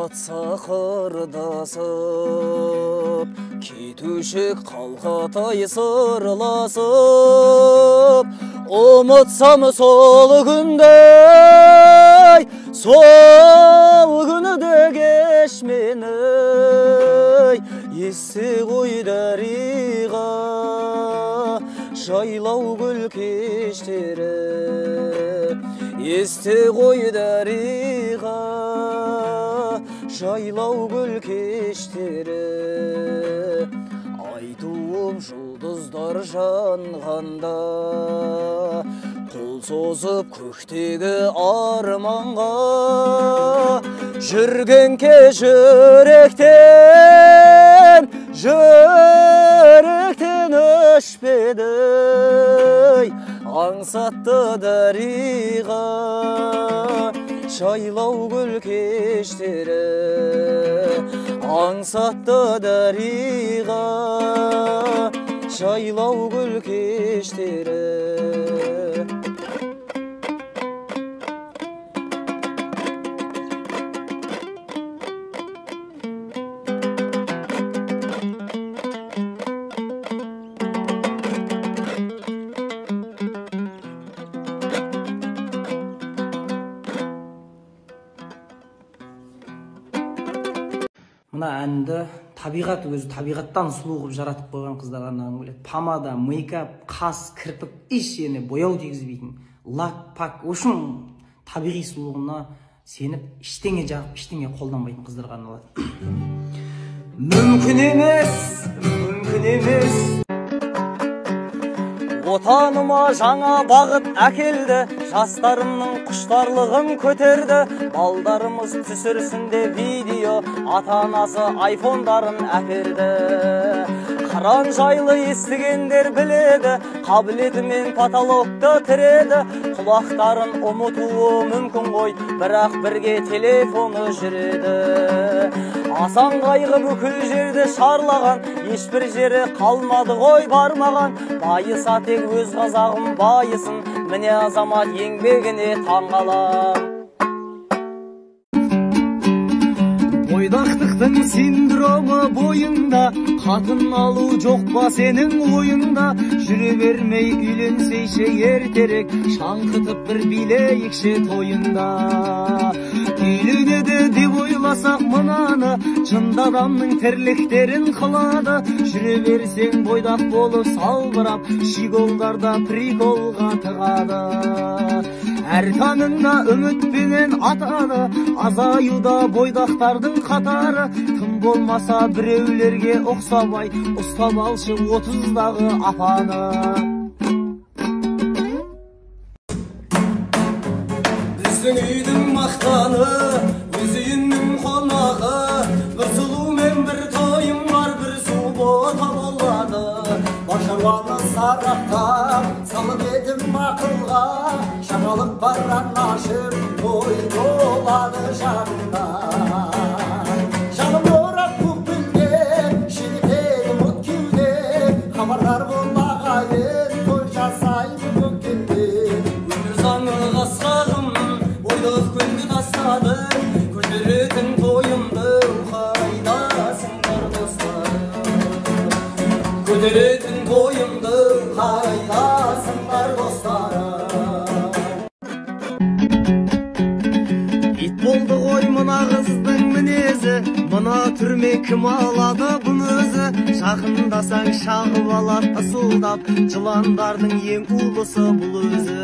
атса қырдасып, кетуші қалқатай сырласып, ұмытсам сол күнді, сол күнді кеш мені, есте ғой дариға, жайлау гүл кештері, есте ғой дариға, жайлау гүл кештері. Айтуым жұлдыздар жанғанда, қол созып көктегі арманға, жүрген кеш жүректен, жүректен өшпеді, аңсатты дариға, жайлау гүл кештері, аңсатты дариға, жайлау гүл кештері. Мына әнді табиғат өзі табиғаттан сұлу қылып жаратып қойған қыздарға арнағым келеді. Помада, мейкап, қас, кірпік, еш жеріне бояу тигізбейтін, лак, пак, в общем табиғи сұлулығына сеніп, ештеңе жағып, ештеңе қолданбайтын қыздарға арналады. Мүмкін емес, мүмкін емес. Отаныма жаңа бағыт әкелді, жастарымның құштарлығын көтерді, балдарымыз түсірсін де видео, ата-анасы айфондарын әперді. Қыран жайлы естігендер біледі, қабілетімен потолокты тіреді, құлақтарын ұмытуы мүмкін ғой, бірақ бірге телефоны жүреді. Асан қайғы бүкіл жерді шарлаған, ешбір жері қалмады ғой бармаған, байыса тек өз қазағым байысын, міне азамат еңбегіне таңғалам. Бойдақтықтың синдромы бойында, қатын алу жоқ па сенің ойыңда, жүре бермей үйленсейші ертерек, шаңқытып бір билейікші тойында. Үйленеді деп ойласақ мынаны, жынды адамның тірліктерін қылады, жүре берсең бойдақ болып салбырап, щеголдарда приколға тығады. Әр таңында үмітпенен атады, азаюда бойдақтардың қатары, тым болмаса біреулерге ұқсамай, ұстап алшы 30-дағы апаны. Біздің үйдің мақтаны, өз үйімнің қонағы, бір сұлумен бір тойым бар, бір суббота болады. Бар шаруаны сараптап, салып едім ақылға, жаңалық бар анашым, той болады жақында. Жаным орап көк гүлге, шегетеді от кеуде, хабардар бол ағайын, той жасаймын көктемде. Өмір заңы қасқағым, бойдақ күнді тастадым, көтеретін тойымды қайдасыңдар достарым, көтеретін тойымды қайдасыңдар достарым. Ит болды ғой мына қыздың мінезі, мына түрме кім алады бұны өзі, жақындасаң шағып алады ысылдап, жыландардың ең улысы бұл өзі.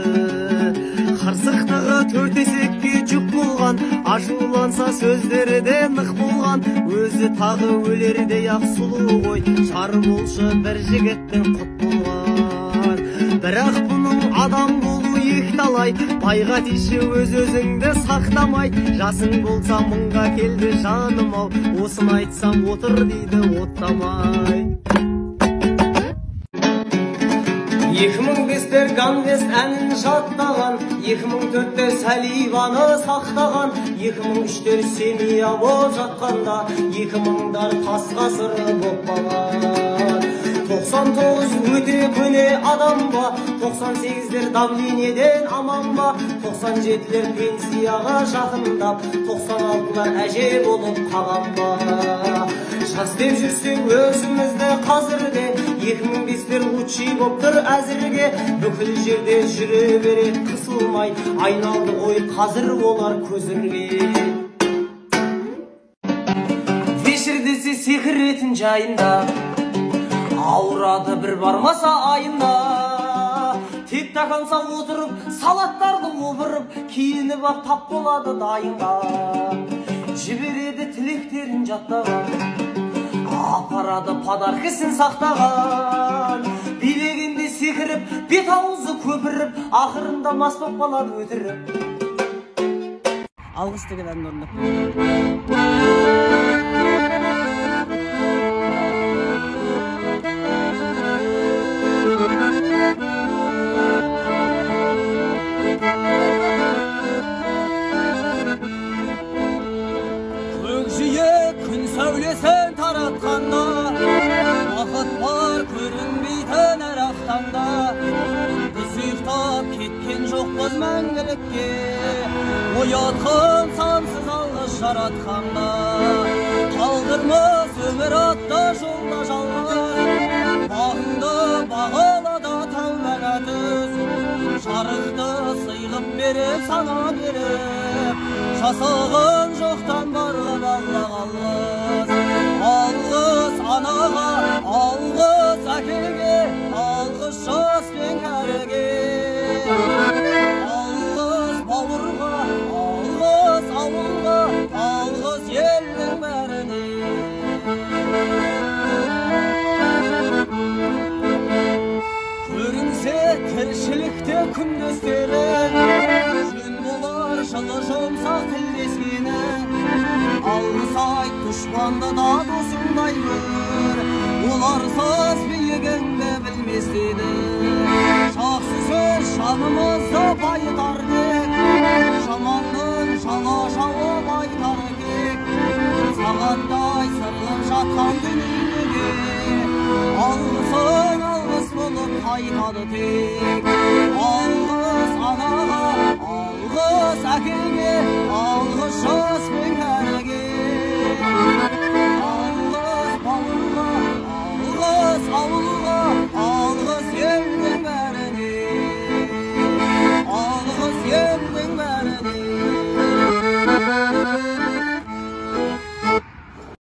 Қырсықтығы төрт есекке жүк болған, ашуланса сөздері де нық болған, өзі тағы өлердей ақ сұлу ғой, жар болшы бір жігіттің құт болған. Бірақ бұның адам болу екіталай, байға тише өз өзіңді сақтамай, жасың болса мыңға келді жаным ау, осыны айтсам отыр дейді оттамай. 2005-тер Ганвест әнін жаттаған, 2004-тер Сәливаны сақтаған, 2003-тер семья боп жатқанда, 2000-дар тас ғасыры боп қалған. 99 өте көне адам ба, 98-лер давлениеден аман ба, 97-лер пенсияға жақындап, 96-лар әже болып қалған ба. Жас деп жүрсең өзімізді қазірде, 2005-лер лучший боп тұр әзірге. Бүкіл жерде жүре береді қысылмай, айналды ғой қазір олар көзірге. Вечер десе секіретін жайында, ауырады бір бармаса айында. Тек тақанса отырып, салаттарды опырып, киініп ақ тап болады дайынға. Жібереді тілектерін жаттаған, апарады подаркісін сақтаған. Билегенде секіріп, бет аузы көпіріп, ақырында мас боп қалады өтіріп. Алғыс деген әнді орындап. Көкжиек күн сәулесін таратқанда, уақыт бар көрінбейтін әр ақтаңда. Біз ұйықтап кеткен жоқпыз мәңгілікке, оятқан сансыз алғыс жаратқанға. Қалдырмас өмір атты жолда жалғыз, бағыңды бағала да тәубаға түс. Жарықты сыйлып беріп, сана беріп, жасаған жоқтан барлық Аллаға алғыс. Алғыс анаға, алғыс әкеге, алғыс жас пен кәріге. Алғыс бауырға, алғыс ауылға, алғыс елдің бәріне. Көрінсе тіршілікте күндестерің, жөн болар жылы жұмсақ тілдескені. Алғыс айт дұшпанды да досыңдай көр, оларсыз биігіңді білмес еді. Жақсы сөз жанымызды байытар тек, жаманның жала жауып айтар кек. Сағаттай сырғып жатқан дүниеге, алғысың алғыс болып қайтады тек. Алғыс анаға, алғыс әкеге, алғыс жас пен кәріге. Алғыс бауырға, алғыс ауылға, алғыс елдің бәріне. Алғыс елдің бәріне.